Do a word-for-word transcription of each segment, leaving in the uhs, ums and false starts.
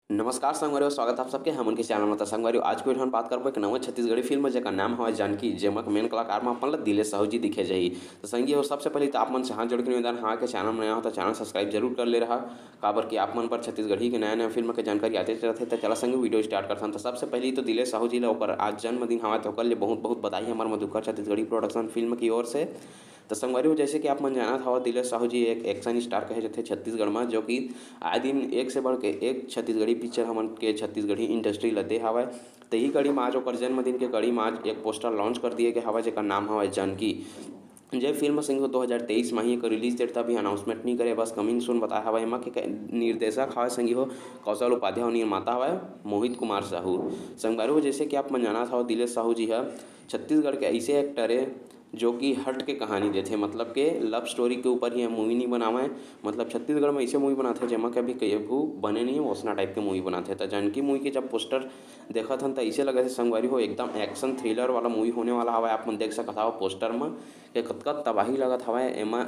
नमस्कार संगवारी हो, स्वागत आप सबके हमन के चैनल में। त संगवारी हो, आज के video हम बात करबो एक नवा छत्तीसगढ़ी फिल्म, जेकर नाम हवय जानकी, जेमा के मेन कलाकार में अपन ला दिलेश साहू जी दिखे जाही। त संगी हो, सबसे पहले तो आप मन से हाथ जोड़ के निवेदन हवय कि चैनल में नया हो तो चैनल सब्सक्राइब जरूर कर ले रहा, काबर कि आप मन पर छत्तीसगढ़ी के नया नया फिल्म के जानकारी आते रहथे। त चला संगी, video start करथन। त सबसे पहले तो दिलेश साहू जी ला ओकर आज जन्मदिन हवय, त ओकर लिए बहुत बहुत बधाई हमर मधुकर छत्तीसगढ़ी प्रोडक्शन फिल्म की ओर से। त संगवारी हो, जैसे कि आप मन जानत हव, दिलेश साहू जी एक एक्शन स्टार कहे जाथे छत्तीसगढ़ में, जो कि आए दिन एक से बढ़ के एक छत्तीसगढ़ी पिक्चर हमन के छत्तीसगढ़ी इंडस्ट्री ल दे हवय। त इही कड़ी में आज ओकर जन्मदिन के कड़ी में आज एक पोस्टर लॉन्च कर दिए गए हवय, जेकर नाम हवय जानकी। जे फिल्म संगी हो दो हज़ार तेईस में ही एक रिलीज डेट त अभी अनाउंसमेंट नहीं करे, बस कमिंग सून बताया हवय। एमा के निर्देशक हवय संगी हो कौशल उपाध्याय और निर्माता हवय मोहित कुमार साहू। संगवारी हो, जैसे कि आप मन जानत हव, दिलेश साहू जी ह छत्तीसगढ़ के ऐसे एक्टर है जो कि हट के कहानी देथे, मतलब के लव स्टोरी के ऊपर ही मूवी नहीं बनावे। मतलब छत्तीसगढ़ में ऐसे मूवी बनाथे जेमा के अभी कभू बने नहीं है, ओसना टाइप के मूवी बनाथे। त जानकी मूवी के जब पोस्टर देखत हन त ऐसे लगत हे संगवारी हो, एकदम एक्शन थ्रिलर वाला मूवी होने वाला हवय। आप मन देख सकत हव पोस्टर में के कतका तबाही लगत हवय एमा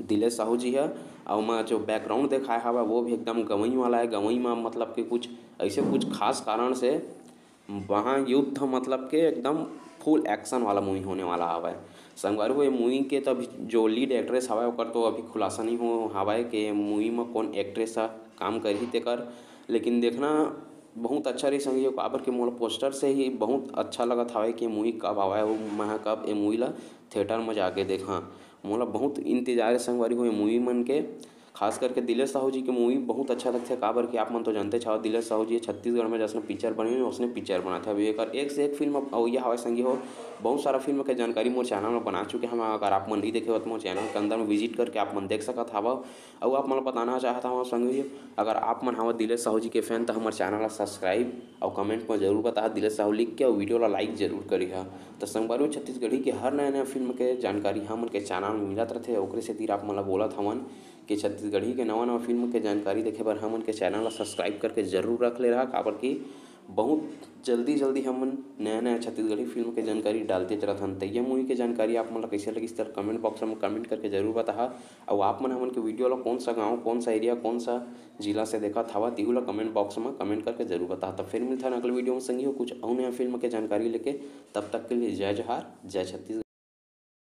दिलेश साहू जी ह। अउ ओमा जो बैकग्राउंड देखाय हवय वो भी एकदम गंवई वाला है। गंवई में मतलब कि कुछ ऐसे कुछ खास कारण से वहाँ युद्ध मतलब के एकदम फुल एक्शन वाला मूवी होने वाला हवय। संगवारी हो, ये मूवी के तो अभी जो लीड एक्ट्रेस हवय ओकर तो अभी खुलासा नहीं हो हवय कि मूवी में कौन एक्ट्रेस ह काम करही तेकर, लेकिन देखना बहुत अच्छा रही संगी हो, काबर के मोला पोस्टर से ही बहुत अच्छा लगत हवय कि मूवी कब आवय अउ मैं ह कब ए मूवी ला थिएटर में जाके देखा। मोला बहुत इंतजार है संगवारी हो ये मूवी मन के, खास करके दिलेश साहू जी के मूवी बहुत अच्छा लगथे, काबर कि आप मन तो जानते हव दिलेश साहू जी छत्तीसगढ़ में जैसने पिक्चर बने हे, उसने पिक्चर बनाथे। अभी एकर एक से एक फिल्म अवइया हवय संगी हो, बहुत सारा फिल्म के जानकारी मोर चैनल में बना चुके हवं। अगर आप मन नहीं देखे हो तो मोर चैनल के अंदर में विजिट करके आप मन देख सकत हव। अउ आप मन ल बताना चाहत हवं संगी हो, अगर आप मन हव दिलेश साहू जी के फैन, तो हमर चैनल ला सब्सक्राइब अउ कमेंट में जरूर बताहा दिलेश साहू लिख के, अउ वीडियो ला लाइक जरूर करिहा। तो संगवारी हो, छत्तीसगढ़ी के हर नया नया फिल्म के जानकारी हमन के चैनल में मिलत रथे, ओकरे सेती आप मन ला बोलत हवन कि छत्तीसगढ़ी के नवा नवा फिल्म के जानकारी देखे बर हमन के चैनल ला सब्सक्राइब करके जरूर रख ले रहा, काबर कि बहुत जल्दी जल्दी हमन नया नया छत्तीसगढ़ी फिल्म के जानकारी डालते चलत हन। त ये मूवी के जानकारी आप मन ला कैसे लगिस, तेला कमेंट बॉक्स में कमेंट करके जरूर बताहा। अउ आप मन हमन के वीडियो ला कौन सा गाँव, कौन सा एरिया, कौन सा जिला से देखत हवा, तिहू ला कमेंट बॉक्स में कमेंट करके जरूर बताहा। त फिर मिलथन अगले वीडियो में संगी हो कुछ अउ नया फिल्म के जानकारी लेके। तब तक के लिए जय जोहार, जय छत्तीसगढ़।